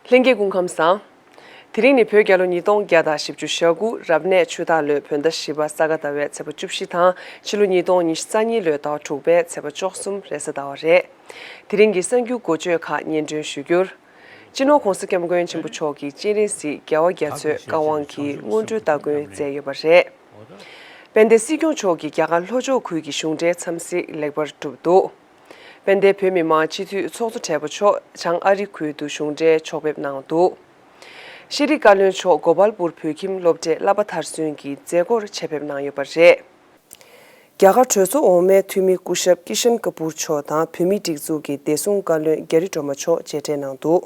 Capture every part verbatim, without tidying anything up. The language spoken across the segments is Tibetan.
ལྷན་རྒྱས་སྐུ་ཁམས་བཟང་། དེ་རིང་ནི་བོད་རྒྱལ་ལོ་ཉིས་སྟོང་བརྒྱ་དང་བཞི་བཅུ་ཞེ་དགུ་རབ་གནས་ཆུ་སྟག་ལོའི་བོད་ཟླ་བཞི་པ་ས་ག་ཟླ་བའི་ཚེས་པ་བཅུ་བཞི་དང་ཕྱི་ལོ་ཉིས་སྟོང་ཉི་ཤུ་རྩ་གཉིས་ལོའི་ཟླ་བ་དྲུག་པའི་ཚེས་པ་བཅུ་གསུམ་རེས་གཟའ་ཟླ་བ་རེད། དེ་རིང་གི་གསར་འགྱུར་འགོ་བརྗོད་ཁག་སྙན་སྒྲོན་ཞུ་རྒྱུར། སྤྱི་ནོར་༧གོང་ས་༧སྐྱབས་མགོན་ཆེན་པོ་མཆོག་གིས་སྤྱན་རས་གཟིགས་རྒྱལ་བ་རྒྱ་མཚོའི་བཀའ་དབང་གི་སྔོན་འགྲོའི་སྟ་གོན་མཛད་ཡོད་པ་རེད། དཔལ་ལྡན་སྲིད་སྐྱོང་མཆོག་གིས་རྒྱ་གར་ལྷོ་ཕྱོགས་ཁུལ་གྱི་གཞུང་འབྲེལ་འཚམས་གཟིགས་ལེགས་པར་གྲུབ་འདུག་དཔལ་ལྡན་བོད་མི་མང་སྤྱི་འཐུས་ཚོགས་གཙོ་གྲས་པ་མཆོག་བྱང་ཨ་རི་ཁུལ་དུ་གཞུང་འབྲེལ་ཕྱོགས་ཕེབས་གནང་འདུག་ཤེས་རིག་བཀའ་བློན་མཆོག་གོ་པལ་པུར་བོད་ཁྱིམ་སློབ་གྲྭའི་བསླབ་པ་མཐར་སོན་གྱི་མཛད་སྒོར་ཆེད་ཕེབས་གནང་ཡོད་པ་རེད། རྒྱ་གར་གྲོས་ཚོགས་འོག་མའི་འཐུས་མི་སྐུ་ཞབས་ཀི་ཤན་ཀ་པུར་མཆོག་དང་བོད་མིའི་སྒྲིག་འཛུགས་ཀྱི་བདེ་སྲུང་བཀའ་བློན་རྒྱ་རི་སྒྲོལ་མ་མཆོག་མཇལ་འཕྲད་གནང་འདུག་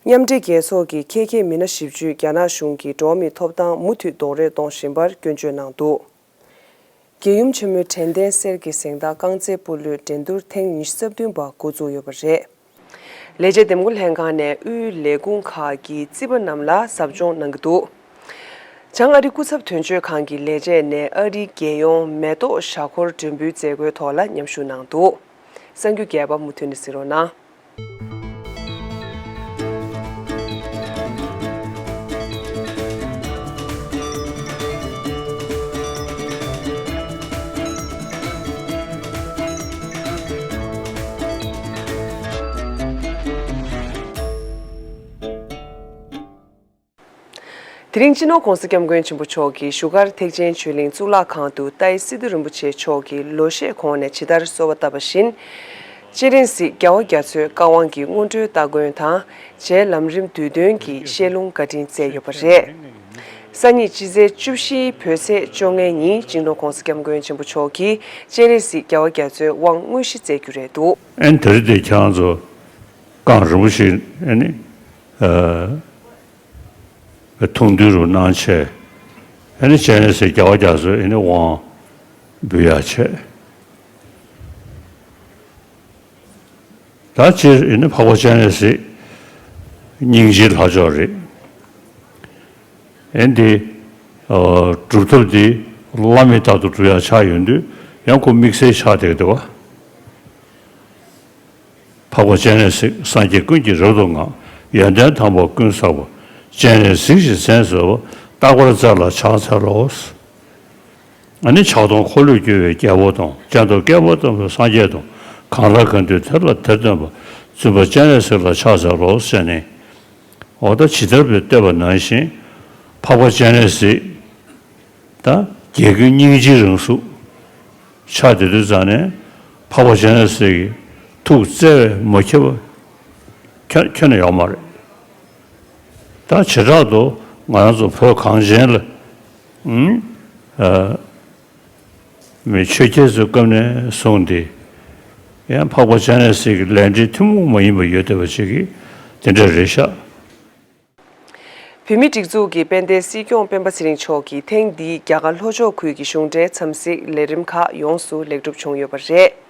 མཉམ་འབྲེལ་རྒྱལ་ཚོགས་ཀྱི་ཁྱད་མཁས་མི་སྣ་བཞི་བཅུས་རྒྱ་ནག་གཞུང་གིས་འགྲོ་བ་མིའི་ཐོབ་ཐང་མུ་མཐུད་རྡོག་རོལ་གཏོང་བཞིན་པར་སྐྱོན་བརྗོད་གནང་འདུག་རྒྱལ་ཡུམ་ཆེན་མོའི་དྲན་རྟེན་གསེར་གྱི་གཟེངས་རྟགས་རྐང་རྩེད་སྤོ་ལོའི་འགྲན་བསྡུར་ཐེངས་ཉི་ཤུ་རྩ་བདུན་པ་འགོ་འཛུགས་ཡོད་པ་རེད། ལས་བྱེད་འདེམས་བསྐོ་ལྷན་ཁང་ནས་དབུས་ལས་ཁུངས་ཁག་གི་རྩིས་པ་རྣམས་ལ་ཟབ་སྦྱོང་གནང་གི་འདུག་བྱང་ཨ་རི་སྐུ་ཚབ་དོན་གཅོད་ཁང་གི་ལས་བྱེད་ནས་ཨ་རིའི་རྒྱལ་ཡོངས་མེ་ཏོག་ཞྭ་འཁོར་མགྲོན་འབུལ་མཛད་སྒོའི་ཐོག་ལ་མཉམ་ཞུགས་གནང་འདུག་གསར་འགྱུར་རྒྱས་པ་མུ་མཐུད་ནས་གཟིགས་རོགས་གནང་། དེ་རིང་སྤྱི་ནོར་༧གོང་ས་༧སྐྱབས་མགོན་ཆེན་པོ་མཆོག་གིས་བཞུགས་སྒར་ཐེག་ཆེན་ཆོས་གླིང་གཙུག་ལག་ཁང་དུ་ཏཱའི་སི་ཏུ་རིན་པོ་ཆེ་མཆོག་གི་ལོ་ཤས་གོང་ནས་ཇི་ལྟར་གསོལ་བ་བཏབ་པ་བཞིན། སྤྱན་རས་གཟིགས་རྒྱལ་བ་རྒྱ་མཚོའི་བཀའ་དབང་གི་སྔོན་འགྲོའི་སྟ་གོན་དང་། རྗེ་ལམ་རིམ་བསྡུས་དོན་གྱི་བཤད་ལུང་བཀའ་དྲིན་སྩལ་ཡོད་པ་རེད། སང་ཉིན་སྤྱི་ཚེས་བཅུ་བཞིའི་བོད་ཚེས་བཅོ་ལྔའི་ཉིན་སྤྱི་ནོར་༧གོང་ས་༧སྐྱབས་མགོན་ཆེན་པོ་མཆོག་གིས་སྤྱན་རས་གཟིགས་རྒྱལ་བ་རྒྱ་མཚོའི་དབང་དངོས་གཞི་སྩལ་རྒྱུ་རེད་འདུག་ཨན་དེ་རིང་དེ་ཁྱེད་རང་ཚོ་རྐང་རིང་པོ་ཞིག་ཨ་ནི། ཐུང་དུས་རུ་གནང་བྱས། ཨ་ནི་སྤྱན་རས་གཟིགས་རྒྱལ་བ་རྒྱ་མཚོས་ཨ་ནི་དབང་འབུལ་ཡག་བྱས། ད་སྤྱིར་ཨ་ནི་འཕགས་པ་སྤྱན་རས་གཟིགས་སྙིང་རྗེའི་ལྷ་མཆོག་རེད། ཨ་ནི་འདི་སྒྲུབ་ཐབས་འདི་བླ་མེད་ལྟར་དུ་སྒྲུབ་ཡག་ཆགས་ཡོང་དུས་ཡང་ཁོ་དམིགས་བསལ་ཆགས་བསྡད་འདུག་བ། འཕགས་པ་སྤྱན་རས་གཟིགས་སངས་རྒྱས་ཀུན་གྱི་རབ་ཏུ་བསྔགས། ཡོན་ཏན་དམ་པ་ཀུན་བསགས་པ། སྤྱན་རས་གཟིགས་ཀྱི་མཚན་གསོལ་བ། རྟག་པར་མཛད་ལ་ཕྱག་འཚལ་ལོ། ཨ་ནི་ཕྱག་སྟོང་འཁོར་ལོས་སྒྱུར་བའི་རྒྱལ་པོ་དང་། སྤྱན་སྟོང་བསྐལ་པ་ཀུན་ཏུ་སངས་རྒྱས་དང་། གང་ལ་གང་འདུལ་དེ་ལ་དེར་སྟོན་པ། བཙུན་པ་སྤྱན་རས་གཟིགས་ལ་ཕྱག་འཚལ་ལོ་ཟེར་ནས། འོ་ད་ཇི་ལྟར་བསྟོད་པ་ནང་བཞིན་འཕགས་པ་སྤྱན་རས་གཟིགས། ད་རྒྱལ་ཀུན་སྙིང་རྗེའི་རང་གཟུགས་ཆགས་བསྡད་དུས་ཙང་ནས་འཕགས་པ་སྤྱན་རས་གཟིགས་ཀྱི་ཐུགས་བརྩེ་བས་མ་ཁྱབ་པ་ཁྱོན་ཁྱོན་ནས་ཡོད་མ་རེད། ད་བྱེ་བྲག་ཏུ་ང་རང་ཚོ་བོད་གངས་ཅན་ལ་ཨུམ་ཨ་མི་ཆོས་རྒྱལ་ཚོའི་སྐབས་ནས་བཟུང་སྟེ་ཡང་འཕགས་པ་སྤྱན་རས་གཟིགས་ཀྱི་ལས་འབྲེལ་ཐུན་མོང་མ་ཡིན་པ་ཡོད་བསྡད་པ་ཅིག་གིས་དེ་འདྲ་རེད་ཤག་བོད་མིའི་སྒྲིག་འཛུགས་ཀྱི་དཔལ་ལྡན་སྲིད་སྐྱོང་སྤེན་པ་ཚེ་རིང་མཆོག་གིས་ཐེངས་འདིའི་རྒྱ་གར་ལྷོ་ཕྱོགས་ཁུལ་གྱི་གཞུང་འབྲེལ་འཚམས་གཟིགས་ལས་རིམ་ཁག་ཡོངས་སུ་ལེགས་གྲུབ་བྱུང་ཡོད་པ་རེད།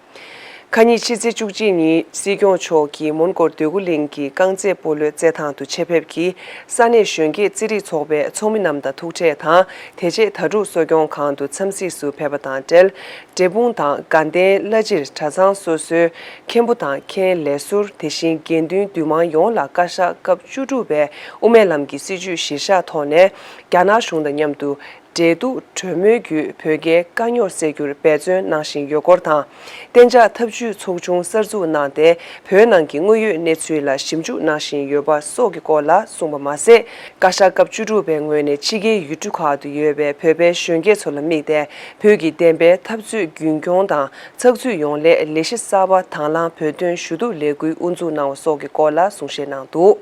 ཁ་ཉིན་ཕྱི་ཚེས་བཅུ་གཅིག་ཉིན་སྲིད་སྐྱོང་མཆོག་གིས་མོན་གྷོ་འདོད་རྒུ་གླིང་གི་རྐང་རྩེད་སྤོ་ལོའི་རྩེད་ཐང་དུ་ཆེད་ཕེབས་ཀྱིས་ས་གནས་གཞོན་སྐྱེས་རྩེད་རིགས་ཚོགས་པའི་ཚོགས་མི་རྣམས་དང་ཐུག་འཕྲད་དང་། དེ་རྗེས་དྭ་ཕྲུག་གསོ་སྐྱོང་ཁང་དུ་འཚམས་གཟིགས་སུ་ཕེབས་པ་དང་འབྲེལ། འབྲས་སྤུངས་དང་དགའ་ལྡན་བླ་སྤྱིར་གྲྭ་ཚང་སོ་སོའི་མཁན་པོ་དང་མཁན་ལས་ཟུར། དེ་བཞིན་དགེ་འདུན་འདུས་མང་ཡོངས་ལ་བཀའ་ཤག་སྐབས་བཅུ་དྲུག་པའི་དབུ་མའི་ལམ་གྱི་སྲིད་བྱུས་གཞིར་བཞག་ཐོག་ནས་རྒྱ་ནག་གཞུང་དང་མཉམ་དུ་འབྲེལ་གཏུག་གྲོས་མོལ་བརྒྱུད་བོད་རྒྱའི་དཀའ་རྙོག་སེལ་རྒྱུར་འབད་བརྩོན་གནང་བཞིན་ཡོད་སྐོར་དང་། གཏན་འཇགས་ཐབས་ཇུས་ཚོགས་ཆུང་གསར་འཛུགས་གནང་སྟེ། བོད་ནང་གི་དངོས་ཡོད་གནས་ཚུལ་ལ་ཞིབ་འཇུག་གནང་བཞིན་ཡོད་པ་སོགས་ཀྱི་སྐོར་ལ་གསུངས་པ་མ་ཟད། བཀའ་ཤག་སྐབས་བཅུ་དྲུག་པའི་ངོས་ནས་ཕྱི་རྒྱལ་ཡུལ་གྲུ་ཁག་ཏུ་ཡོད་པའི་བོད་པའི་གཞོན་སྐྱེས་ཚོ་ལ་དམིགས་ཏེ། བོད་ཀྱི་བདེན་པའི་འཐབ་རྩོད་རྒྱུན་འཁྱོངས་དང་ཚགས་ཚུད་ཡོང་སླད་ལས་གཞི་གསར་པ་དང་བླངས་བོད་དོན་ཞུ་གཏུག་ལས་འགུལ་དབུ་འཛུགས་གནང་བ་སོགས་ཀྱི་སྐོར་ལ་གསུང་བཤད་གནང་འདུག་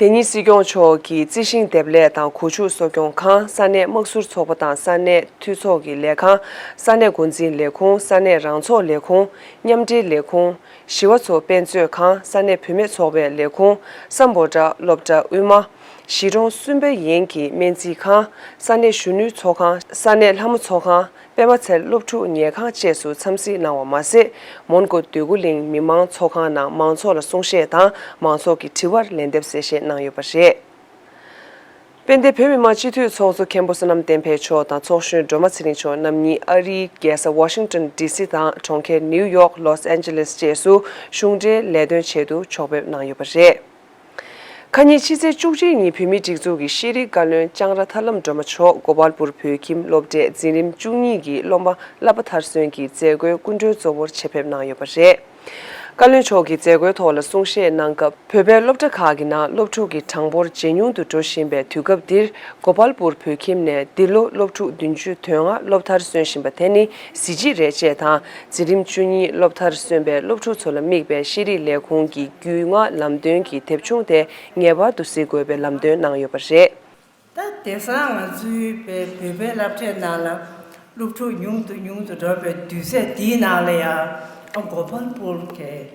དེ་ཉིན་སྲིད་སྐྱོང་མཆོག་གིས་རྩི་ཤིང་འདེབས་ལས་དང་གོ་ཆུ་གསོ་སྐྱོང་ཁང་། ས་གནས་དམག་ཟུར་ཚོགས་པ་དང་ས་གནས་འཐུས་ཚོགས་ཀྱི་ལས་ཁང་། ས་གནས་འགོ་འཛིན་ལས་ཁུངས། ས་གནས་རང་ཚོགས་ལས་ཁུངས། མཉམ་འབྲེལ་ལས་ཁུངས། ཞི་བ་འཚོ་དཔེ་མཛོད་ཁང་། ས་གནས་བུད་མེད་ཚོགས་པའི་ལས་ཁུངས། སམ་བྷོ་ཊ་སློབ་གྲྭ་དབུས་མ། གཞིས་གྲོང་གསུམ་པའི་ཡན་གྱི་སྨན་རྩིས་ཁང་། ས་གནས་གཞོན་ནུའི་ཚོགས་ཁང་། ས་གནས་ལྷ་མོ་ཚོགས་ཁང་། པད་མ་ཚལ་སློབ་ཕྲུག་ཉལ་ཁང་བཅས་སུ་འཚམས་གཟིགས་གནང་བ་མ་ཟད། མོན་གྷོ་འདོད་རྒུ་གླིང་མི་མང་ཚོགས་ཁང་ནང་མང་ཚོགས་ལ་གསུང་བཤད་དང་མང་ཚོགས་ཀྱི་དྲི་བར་ལན་འདེབས་གསལ་བཤད་གནང་ཡོད་པ་རེད། དཔལ་ལྡན་བོད་མི་མང་སྤྱི་འཐུས་ཚོགས་གཙོ་མཁན་པོ་བསོད་ནམས་བསྟན་འཕེལ་མཆོག་དང་ཚོགས་གཞོན་སྒྲོལ་མ་ཚེ་རིང་མཆོག་རྣམ་གཉིས་ཨ་རིའི་རྒྱལ་ས་ཝ་ཤིང་ཏོན་ཌི་སི་དང་གྲོང་ཁྱེར་ནིའུ་ཡོག་ལོས་ཨན་ཇེ་ལིས་བཅས་སུ་གཞུང་འབྲེལ་ལས་དོན་ཆེད་དུ་ཕྱོགས་ཕེབས་གནང་ཡོད་པ་རེད། ཁ་ཉིན་ཕྱི་ཚེས་བཅུ་གཅིག་ཉིན་བོད་མིའི་སྒྲིག་འཛུགས་ཀྱི་ཤེས་རིག་བཀའ་བློན་ལྕང་ར་ཐར་ལམ་སྒྲོལ་མ་མཆོག་གོ་པལ་པུར་བོད་ཁྱིམ་སློབ་གྲྭའི་འཛིན་རིམ་བཅུ་གཉིས་ཀྱི་སློབ་མ་བསླབ་པ་མཐར་སོན་གྱི་མཛད་སྒོའི་སྐུ་མགྲོན་གཙོ་བོར་ཆེད་ཕེབས་གནང་ཡོད་པ་རེད། བཀའ་བློན་མཆོག་གིས་མཛད་སྒོའི་ཐོག་ལ་གསུང་བཤད་གནང་སྐབས། བོད་པའི་སློབ་གྲྭ་ཁག་གི་ནང་སློབ་ཕྲུག་གི་གྲངས་འབོར་ཇེ་ཉུང་དུ་འགྲོ་བཞིན་པའི་དུས་སྐབས་འདིར། གོ་པལ་པུར་བོད་ཁྱིམ་ནས་འདི་ལོ་སློབ་ཕྲུག་བདུན་ཅུ་དོན་ལྔ་སློབ་མཐར་སོན་བཞིན་པ་དེ་ནི་གཟི་བརྗིད་རེད་ཅེས་དང་། འཛིན་རིམ་བཅུ་གཉིས་སློབ་མཐར་སོན་པའི་སློབ་ཕྲུག་ཚོ་ལ་དམིགས་པའི་ཤེས་རིག་ལས་ཁུངས་ཀྱི་རྒྱུས་མངའ་ལམ་སྟོན་གྱི་དེབ་ཆུང་དེ་ངེས་པར་དུ་གཟིགས་དགོས་པའི་ལམ་སྟོན་གནང་ཡོད་པ་རེད། ད་དེང་སང་ང་ཚོའི་བོད་པའི་སློབ་གྲྭའི་ནང་ལ་སློབ་ཕྲུག་ཉུང་དུ་ཉུང་དུ་འགྲོ་བའི་དུས་ཚོད་འདིའི་ནང་ལ་ཡང་གོ་པལ་པུར་གྱི་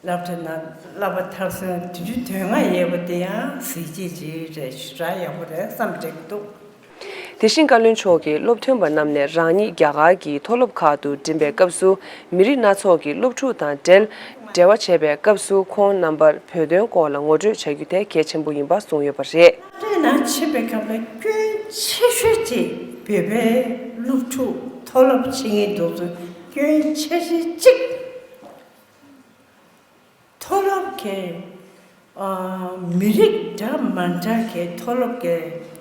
སློབ་གྲྭ་ནང་བསླབ་པ་མཐར་སོན་བདུན་ཅུ་དོན་ལྔ་ཡོད་པ་དེ་ཡང་གཟི་བརྗིད་ཅིག་རེད། ཞེ་དྲག་ཡག་པོ་རེད་བསམ་དྲན་གྱི་འདུག་དེ་བཞིན་བཀའ་བློན་མཆོག་གིས་སློབ་ཐོན་པ་རྣམས་ནས་རང་ཉིད་རྒྱ་གར་གྱི་མཐོ་སློབ་ཁག་ཏུ་འགྲིམ་པའི་སྐབས་སུ། མི་རིགས་སྣ་ཚོགས་ཀྱི་སློབ་ཕྲུག་དང་འབྲེལ་འབྲེལ་བ་བྱེད་པའི་སྐབས་སུ། ཁོང་རྣམ་པར་བོད་དོན་སྐོར་ལ་ངོ་སྤྲོད་བྱ་རྒྱུ་དེ་གལ་ཆེན་པོ་ཡིན་པ་གསུངས་ཡོད་པ་རེད། སློབ་གྲྭའི་ནང་ཕྱིན་པའི་སྐབས་ལ་སྐྱོན་ཆེ་ཤོས་ཅིག་བོད་པའི་སློབ་ཕྲུག་མཐོ་སློབ་ཕྱིན་མཁན་དེ་ཚོ་སྐྱོན་ཆེ་ཤོས་གཅིག་མཐོ་སློབ་ཀྱི་ཨ། མི་རིགས་འདྲ་མ་འདྲ་གི་མཐོ་སློབ་ཀྱི་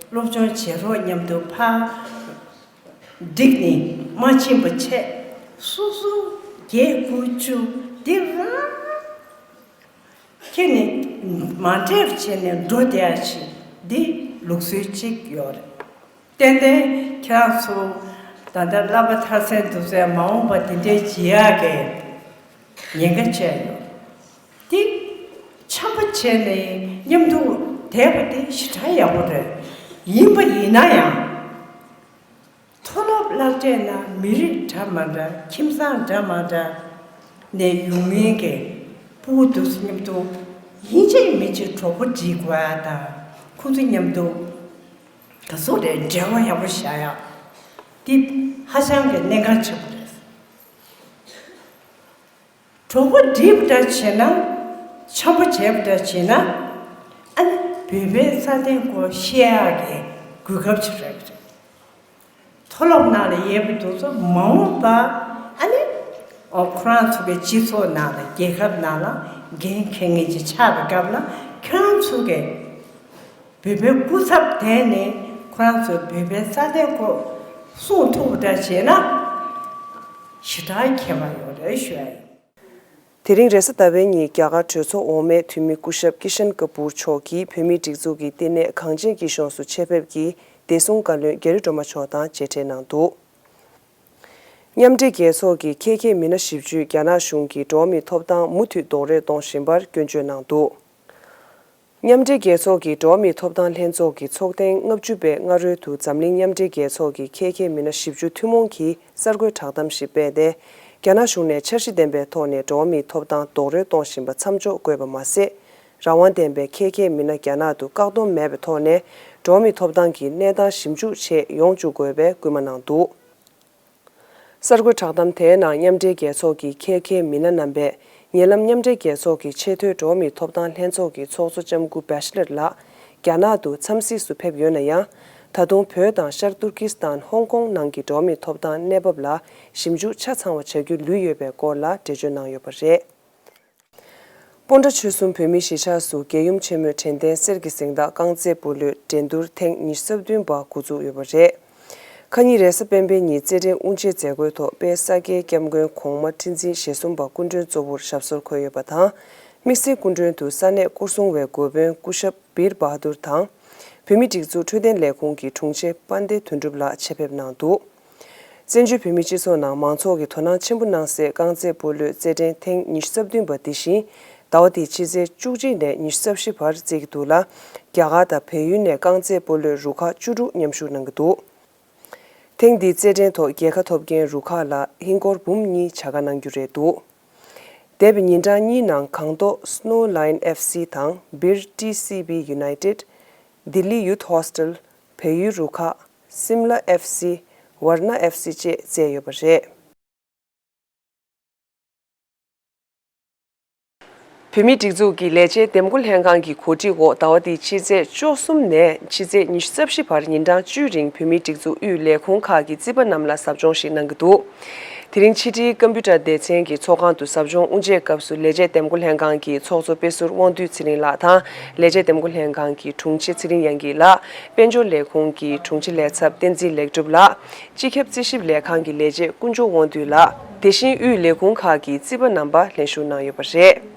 སློབ་སྦྱོང་བྱེད་རོགས་མཉམ་དུ་ཕར་བསྒྲིགས་ནས་མ་ཕྱིན་པ་བྱས། སོ་སོ་བརྒྱད་དགུ་བཅུ་འདི་རང་ཁྱེད་ནི་མ་འདྲེས་བྱས་ནས་འགྲོ་བསྡད་ཡ་ཞིག་འདི་ལུགས་སྲོལ་གཅིག་ཡོད་རེད། ཏན་ཏན་ཁྱེད་རང་ཚོ་ད་ལྟ་བསླབ་པ་མཐར་སོན་དུས་ཚོད་མ་འོངས་པ་འདི་འདྲའི་བྱེད་ཡག་གི་ཉེན་ཁ་ཆེ་ཡོད། འདི་འཆམ་པོ་བྱས་ནས་མཉམ་དུ་བསྡད་པ་དེ་ཞེ་དྲག་ཡག་པོ་རེད། ཡིན་པ་ཡིན་ན་ཡང་མཐོ་སློབ་བསླབ་གྲྭའི་ནང་མི་རིགས་འདྲ་མ་འདྲ་ཁྱིམ་ཚང་འདྲ་མ་འདྲ་ནས་ཡོང་མཁན་གྱི་ཕྲུ་གུ་དེ་ཚོ་མཉམ་དུ་ཡིན་གཅིག་མིན་གཅིག་གྲོགས་པོ་སྒྲིག་དགོས་ཡ་དང་། ཁོང་ཚོ་མཉམ་དུ་ག་ཚོད་རེད་འབྲེལ་བ་ཡག་པོ་བཞག་ཡ། འདི་ཧ་ཅང་གི་གནད་འགག་ཆེན་པོ་རེད། གྲོགས་པོ་སྒྲིག་པ་འདྲ་བྱས་ན། འཆམ་པོ་བྱས་པ་འདྲ་བྱས་ན། ཨ་ནི་བོད་པའི་རྩ་དོན་སྐོར་བཤད་ཡག་གི་གོ་སྐབས་ཅིག་རག་གི་རེད། མཐོ་སློབ་ནང་ལ་ཡོད་པའི་དེ་ཚོ་མ་འོངས་པ་ཨ་ནི་ཨོ་ཁོ་རང་ཚོ་གི་སྤྱི་ཚོགས་ནང་ལ་རྒྱལ་ཁབ་ནང་ལ་འགན་འཁྱེར་མཁན་ཅིག་ཆགས་པའི་སྐབས་ལ། ཁྱེད་རང་ཚོ་གི་བོད་པའི་སྐུ་ཚབ་དེ་ནས་ཁོ་རང་ཚོ་བོད་པའི་རྩ་དོན་སྐོར་གསུང་ཐུབ་པ་འདྲ་བྱས་ན་ཞེ་དྲག་ཁྱད་པར་ཡོད་རེད་ཞུ་ཡ་ཡིན། དེ་རིང་རེས་གཟའ་ཟླ་བའི་ཉིན་རྒྱ་གར་གྲོས་ཚོགས་འོག་མའི་འཐུས་མི་སྐུ་ཞབས་ཀི་ཤན་ཀ་པུར་མཆོག་གིས་བོད་མིའི་སྒྲིག་འཛུགས་ཀྱི་བསྟི་གནས་གངས་ཅན་སྐྱིད་གཤོངས་སུ་ཆེད་ཕེབས་ཀྱིས་བདེ་སྲུང་བཀའ་བློན་རྒྱ་རི་སྒྲོལ་མ་མཆོག་དང་མཇལ་འཕྲད་གནང་འདུག་མཉམ་འབྲེལ་རྒྱལ་ཚོགས་ཀྱི་ཁེ་ཁེ་མི་སྣ་བཞི་བཅུས་རྒྱ་ནག་གཞུང་གིས་འགྲོ་བ་མིའི་ཐོབ་ཐང་མུ་མཐུད་རྡོག་རོལ་གཏོང་བཞིན་པར་སྐྱོན་བརྗོད་གནང་འདུག་མཉམ་འབྲེལ་རྒྱལ་ཚོགས་ཀྱི་འགྲོ་བ་མིའི་ཐོབ་ཐང་ལྷན་ཚོགས་ཀྱི་ཚོགས་ཐེངས་ལྔ་བཅུ་པའི་སྔ་རོལ་དུ་འཛམ་གླིང་མཉམ་འབྲེལ་རྒྱལ་ཚོགས་ཀྱི་ཁེ་ཁེ་མི་སྣ་བཞི་བཅུ་ཐུན་མོང་གིས་གསར་འགོད་བསྒྲགས་གཏམ་ཞིག་སྤེལ་ཏེ། རྒྱ་ནག་གཞུང་ནས་འཆར་གཞི་ལྡན་པའི་ཐོག་ནས་འགྲོ་བ་མིའི་ཐོབ་ཐང་རྡོག་རོལ་གཏོང་བཞིན་པ་མཚམས་འཇོག་དགོས་པ་མ་ཟད། རང་དབང་ལྡན་པའི་ཁེ་ཁེ་མི་སྣ་རྒྱ་ནག་ཏུ་བཀག་སྡོམ་མེད་པའི་ཐོག་ནས་འགྲོ་བ་མིའི་ཐོབ་ཐང་གི་གནས་སྟངས་ཞིབ་འཇུག་ཆེད་ཡོང་བཅུག་དགོས་པའི་སྐུལ་མ་གནང་འདུག་གསར་འགོད་བསྒྲགས་གཏམ་དེའི་ནང་མཉམ་འབྲེལ་རྒྱལ་ཚོགས་ཀྱི་ཁེ་ཁེ་མི་སྣ་རྣམ་པས་ཉེ་ལམ་མཉམ་འབྲེལ་རྒྱལ་ཚོགས་ཀྱི་ཆེས་མཐོའི་འགྲོ་བ་མིའི་ཐོབ་ཐང་ལྷན་ཚོགས་ཀྱི་ཚོགས་གཙོ་ལྕམ་སྐུ་བྷེ་ཤ་ལེར་ལགས་རྒྱ་ནག་ཏུ་འཚམས་གཟིགས་སུ་ཕེབས་ཡོད་ན་ཡང་། ད་དུང་བོད་དང་ཤར་ཏུར་ཀི་སི་ཐན་ཧོང་ཀོང་ནང་གི་འགྲོ་བ་མིའི་ཐོབ་ཐང་གནས་བབ་ལ་ཞིབ་འཇུག་ཆ་ཚང་བ་བྱ་རྒྱུ་ལུས་ཡོད་པའི་སྐོར་ལ་འགྲེལ་བརྗོད་གནང་ཡོད་པ་རེད། སྤོན་ཊ་ཆོལ་གསུམ་བོད་མིའི་གཞིས་ཆགས་སུ་རྒྱལ་ཡུམ་ཆེན་མོའི་དྲན་རྟེན་གསེར་གྱི་གཟེངས་རྟགས་རྐང་རྩེད་སྤོ་ལོའི་འགྲན་བསྡུར་ཐེངས་ཉི་ཤུ་རྩ་བདུན་པ་འགོ་འཛུགས་ཡོད་པ་རེད། ཁ་ཉིན་རེས་གཟའ་སྤེན་པའི་ཉིན་རྩེད་འགྲན་དབུ་འབྱེད་མཛད་སྒོའི་ཐོག་དཔལ་ས་སྐྱའི་སྐྱབས་མགོན་གོང་མ་ཁྲི་འཛིན་ཞེ་གསུམ་པ་སྐུ་མགྲོན་གཙོ་བོར་ཞབས་སོར་འཁོད་ཡོད་པ་དང་། དམིགས་བསལ་སྐུ་མགྲོན་དུ་ས་གནས་སྐོར་སྲུང་བའི་འགོ་དཔོན་སྐུ་ཞབས་བིར་བྷ་དུར་དང་། བོད་མིའི་སྒྲིག་འཛུགས་འཕྲོད་བསྟེན་ལས་ཁུངས་ཀྱི་དྲུང་ཆེ་དཔལ་ལྡན་དོན་གྲུབ་ལགས་ཆེད་ཕེབས་གནང་འདུག་བཙན་བྱོལ་བོད་མིའི་སྤྱི་ཚོགས་ནང་མང་ཚོགས་ཀྱིས་དོ་སྣང་ཆེན་པོ་གནང་སའི་རྐང་རྩེད་སྤོ་ལོའི་རྩེད་འགྲན་ཐེངས་ཉི་ཤུ་རྩ་བདུན་པ་འདི་བཞིན་ཟླ་བ་འདིའི་ཕྱི་ཚེས་བཅུ་གཅིག་ནས་ཉི་ཤུ་རྩ་བཞི་བར་རྩེ་གི་འདུག་ལ། རྒྱ་གར་དང་བལ་ཡུལ་ནས་རྐང་རྩེད་སྤོ་ལོའི་རུ་ཁག་བཅུ་དྲུག་མཉམ་ཞུགས་གནང་གི་འདུག་ཐེངས་འདིའི་རྩེད་འགྲན་ཐོག་རྒྱལ་ཁ་ཐོབ་མཁན་རུ་ཁག་ལ་ཧིན་སྒོར་འབུམ་གཉིས་བྱ་དགའ་གནང་རྒྱུ་རེད་འདུག་འདས་པའི་ཉིན་གྲངས་གཉིས་ནང་སྒང་ཏོག་Snow Lion F C དང་Bird T C B United། Delhi Youth Hostel། བལ་ཡུལ་རུ་ཁག Simla F C། Varna F C བཅས་རྩེས་ཡོད་པ་རེད། བོད་མིའི་སྒྲིག་འཛུགས་ཀྱི་ལས་བྱེད་འདེམས་བསྐོ་ལྷན་ཁང་གི་གོ་སྒྲིག་འོག་ཟླ་བ་འདིའི་ཕྱི་ཚེས་བཅུ་གསུམ་ནས་ཕྱི་ཚེས་ཉི་ཤུ་རྩ་བཞི་བར་ཉིན་གྲངས་བཅུའི་རིང་བོད་མིའི་སྒྲིག་འཛུགས་དབུས་ལས་ཁུངས་ཁག་གི་རྩིས་པ་རྣམས་ལ་ཟབ་སྦྱོང་ཞིག་གནང་གི་འདུག་དེ་རིང་ཕྱི་དྲིལ་ཀམ་པུ་ཊར་སྡེ་ཚན་གྱི་ཚོགས་ཁང་དུ་ཟབ་སྦྱོང་དབུ་འབྱེད་སྐབས་སུ་ལས་བྱེད་འདེམས་བསྐོ་ལྷན་ཁང་གི་ཚོགས་གཙོ་དཔེ་ཟུར་དབང་འདུས་ཚེ་རིང་ལགས་དང་ལས་བྱེད་འདེམས་བསྐོ་ལྷན་ཁང་གི་དྲུང་ཆེ་ཚེ་རིང་དབྱངས་སྐྱིད་ལགས། དཔལ་འབྱོར་ལས་ཁུངས་ཀྱི་དྲུང་ཆེ་ལས་ཚབ་བསྟན་འཛིན་ལེགས་གྲུབ་ལགས། སྤྱི་ཁྱབ་རྩིས་ཞིབ་ལས་ཁང་གི་ལས་བྱེད་དཀོན་མཆོག་དབང་འདུས་ལགས། དེ་བཞིན་དབུས་ལས་ཁུངས་ཁག་གི་རྩིས་པ་རྣམ་པ་ལྷན་ཞུགས་གནང་ཡོད་པ་རེད།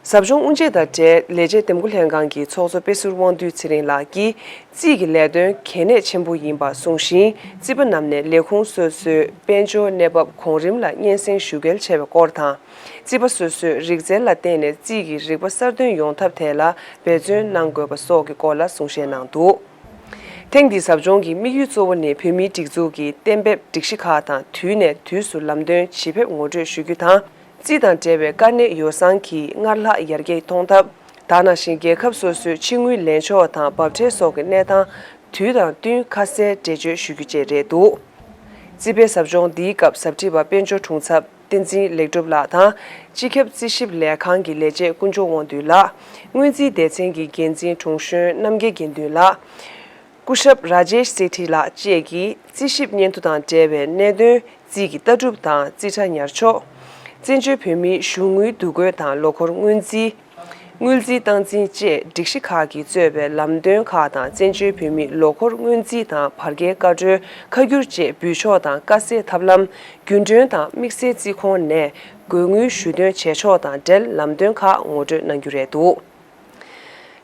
ཟབ་སྦྱོང་དབུ་འབྱེད་དང་འབྲེལ་ལས་བྱེད་འདེམས་བསྐོ་ལྷན་ཁང་གི་ཚོགས་གཙོ་དཔེ་ཟུར་དབང་འདུས་ཚེ་རིང་ལགས་ཀྱིས་རྩིས་ཀྱི་ལས་དོན་གལ་གནད་ཆེན་པོ་ཡིན་པ་གསུངས་ཤིང་། རྩིས་པ་རྣམས་ནས་ལས་ཁུངས་སོ་སོའི་དཔལ་འབྱོར་གནས་བབ་གོང་རིམ་ལ་སྙན་སེང་ཞུ་གལ་ཆེ་བའི་སྐོར་དང་། རྩིས་པ་སོ་སོས་རིག་རྩལ་ལ་བརྟེན་ནས་རྩིས་ཀྱི་རིག་པ་གསར་གཏོད་ཡོང་ཐབས་ཐད་ལ་འབད་བརྩོན་གནང་དགོས་པ་སོགས་ཀྱི་སྐོར་ལ་གསུང་བཤད་གནང་འདུག་ཐེངས་འདིའི་ཟབ་སྦྱོང་གི་དམིགས་ཡུལ་གཙོ་བོ་ནི་བོད་མིའི་སྒྲིག་འཛུགས་ཀྱི་གཏན་འབེབས་སྒྲིག་གཞི་ཁག་དང་དུས་ནས་དུས་སུ་ལམ་སྟོན་ཇི་ཕེབས་ངོ་སྤྲོད་ཞུ་རྒྱུ་དང་། རྩིས་དང་འབྲེལ་བའི་དཀའ་གནད་ཡོ་བསྲང་གིས་སྔར་ལྷག་ཡར་རྒྱས་གཏོང་ཐབས། ད་ནང་བཞིན་རྒྱལ་ཁབ་སོ་སོའི་ཕྱི་དངུལ་ལེན་ཕྱོགས་དང་འབབ་ཁྲལ་སོགས་ཀྱི་གནས་སྟངས་དུས་དང་བསྟུན་ཁ་གསལ་འགྲེལ་བརྗོད་ཞུ་རྒྱུ་བཅས་རེད་འདུག་རྩིས་པའི་ཟབ་སྦྱོང་འདིའི་སྐབས་ཟབ་ཁྲིད་པ་དཔལ་འབྱོར་དྲུང་ཚབ་བསྟན་འཛིན་ལེགས་གྲུབ་ལགས་དང་། སྤྱི་ཁྱབ་རྩིས་ཞིབ་ལས་ཁང་གི་ལས་བྱེད་དཀོན་མཆོག་དབང་འདུས་ལགས། སྔོན་རྩིས་སྡེ་ཚན་གྱི་འགན་འཛིན་དྲུང་གཞོན་རྣམ་རྒྱལ་དགེ་འདུན་ལགས། སྐུ་ཞབས་ར་ཇེཤ་སེ་ཐི་ལགས་བཅས་ཀྱིས་རྩིས་ཞིབ་སྙན་ཐོ་དང་འབྲེལ་བའི་གནད་དོན། རྩིས་ཀྱི་ལྟ་གྲུབ་དང་རྩིས་ཁྲ་ཉར་ཕྱོགས། བཙན་བྱོལ་བོད་མིའི་གཞུང་དངུལ་འདུ་འགོད་དང་ལོ་འཁོར་སྔོན་རྩིས། དངུལ་རྩིས་སྟངས་འཛིན་བཅས་སྒྲིག་གཞི་ཁག་གིས་གཙོས་པའི་ལམ་སྟོན་ཁག་དང་བཙན་བྱོལ་བོད་མིའི་ལོ་འཁོར་སྔོན་རྩིས་དང་བར་བརྒལ་བཀའ་འཁྲོལ་ཁ་བསྒྱུར་བཅས་འབུལ་ཕྱོགས་དང་དཀའ་སེལ་ཐབས་ལམ། རྒྱུན་གྲོན་དང་དམིགས་བསལ་རྩིས་ཁོངས་ནས་དགོས་དངུལ་ཞུ་དོན་བྱེད་ཕྱོགས་དང་འབྲེལ་ལམ་སྟོན་ཁག་ངོ་སྤྲོད་གནང་རྒྱུ་རེད་འདུག་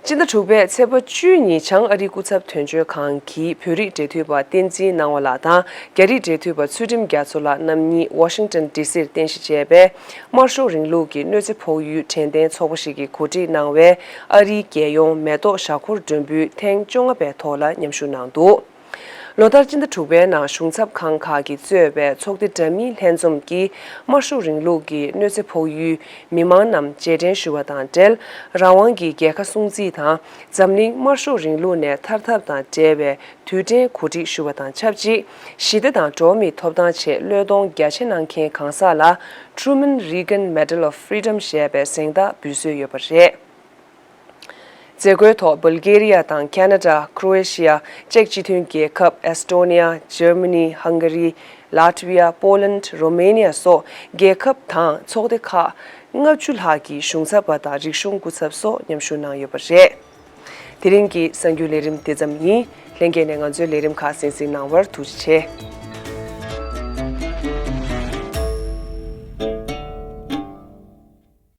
སྤྱི་ཟླ་དྲུག་པའི་ཚེས་པ་བཅུ་ཉིན་བྱང་ཨ་རིའི་སྐུ་ཚབ་དོན་གཅོད་ཁང་གི་བོད་རིགས་འབྲེལ་མཐུད་པ་བསྟན་འཛིན་སྣང་བ་ལགས་དང་རྒྱ་རིགས་འབྲེལ་མཐུད་པ་ཚུལ་ཁྲིམས་རྒྱ་མཚོ་ལགས་རྣམ་གཉིས་ཝ་ཤིང་ཏོན་ཌི་སིར་རྟེན་གཞི་བྱས་པའི་དམར་ཤོག་རིང་ལུགས་ཀྱི་གནོད་འཚེ་ཕོག་ཡུལ་དྲན་རྟེན་ཚོགས་པ་ཞིག་གིས་གོ་སྒྲིག་གནང་བའི་ཨ་རིའི་རྒྱལ་ཡོངས་མེ་ཏོག་ཞྭ་འཁོར་མགྲོན་འབོད་ཐེངས་བཅོ་ལྔ་པའི་ཐོག་ལ་མཉམ་ཞུགས་གནང་འདུག་ལོ་ལྟར་སྤྱི་ཟླ་དྲུག་པའི་ནང་གཞུང་ཚབ་ཁང་ཁག་གིས་གཙོས་པའི་ཚོགས་སྡེ་འདྲ་མིན་ལྷན་འཛོམས་ཀྱིས་དམར་ཤོག་རིང་ལུགས་ཀྱི་གནོད་འཚེ་ཕོག་ཡུལ་མི་མང་རྣམས་རྗེས་དྲན་ཞུ་བ་དང་འབྲེལ། རང་དབང་གི་རྒྱལ་ཁ་སྲུང་བརྩི་དང་འཛམ་གླིང་དམར་ཤོག་རིང་ལུགས་ནས་ཐར་ཐབས་དང་འབྲེལ་བའི་དུས་དྲན་གོ་སྒྲིག་ཞུ་བ་དང་ཆབས་ཅིག་ཞི་བདེ་དང་འགྲོ་བ་མིའི་ཐོབ་ཐང་ཆེད་བློས་གཏོང་རྒྱ་ཆེ་གནང་མཁན་གང་ཟག་ལ་Truman Regan Medal of Freedom ཞེས་པའི་གཟེངས་རྟགས་འབུལ་སྲོལ་ཡོད་པ་རེད། མཛད་སྒོའི་ཐོག་སྦུལ་གེ་རི་ཡ་དང་ཁེ་ན་ཌ། ཀྲོ་ཨེ་ཤི་ཡ། ཅེཀ་སྤྱི་མཐུན་རྒྱལ་ཁབ། ཨེས་ཏོ་ནི་ཡ། འཇར་མ་ནི། ཧང་ག་རི། ལཱ་ཏི་བི་ཡ། པོ་ལན། རོ་མེ་ནི་ཡ་སོགས་རྒྱལ་ཁབ་དང་ཚོགས་སྡེ་ཁག་ལྔ་བཅུ་ལྷག་གི་གཞུང་ཚབ་པ་དང་རིག་གཞུང་སྐུ་ཚབ་སོགས་མཉམ་ཞུགས་གནང་ཡོད་པ་རེད། དེ་རིང་གི་གསར་འགྱུར་ལས་རིམ་དེ་ཙམ་ཡིན། ལྷན་རྒྱས་ནས་ང་ཚོའི་ལས་རིམ་ཁག་གསན་གཟིགས་གནང་བར་ཐུགས་རྗེ་ཆེ།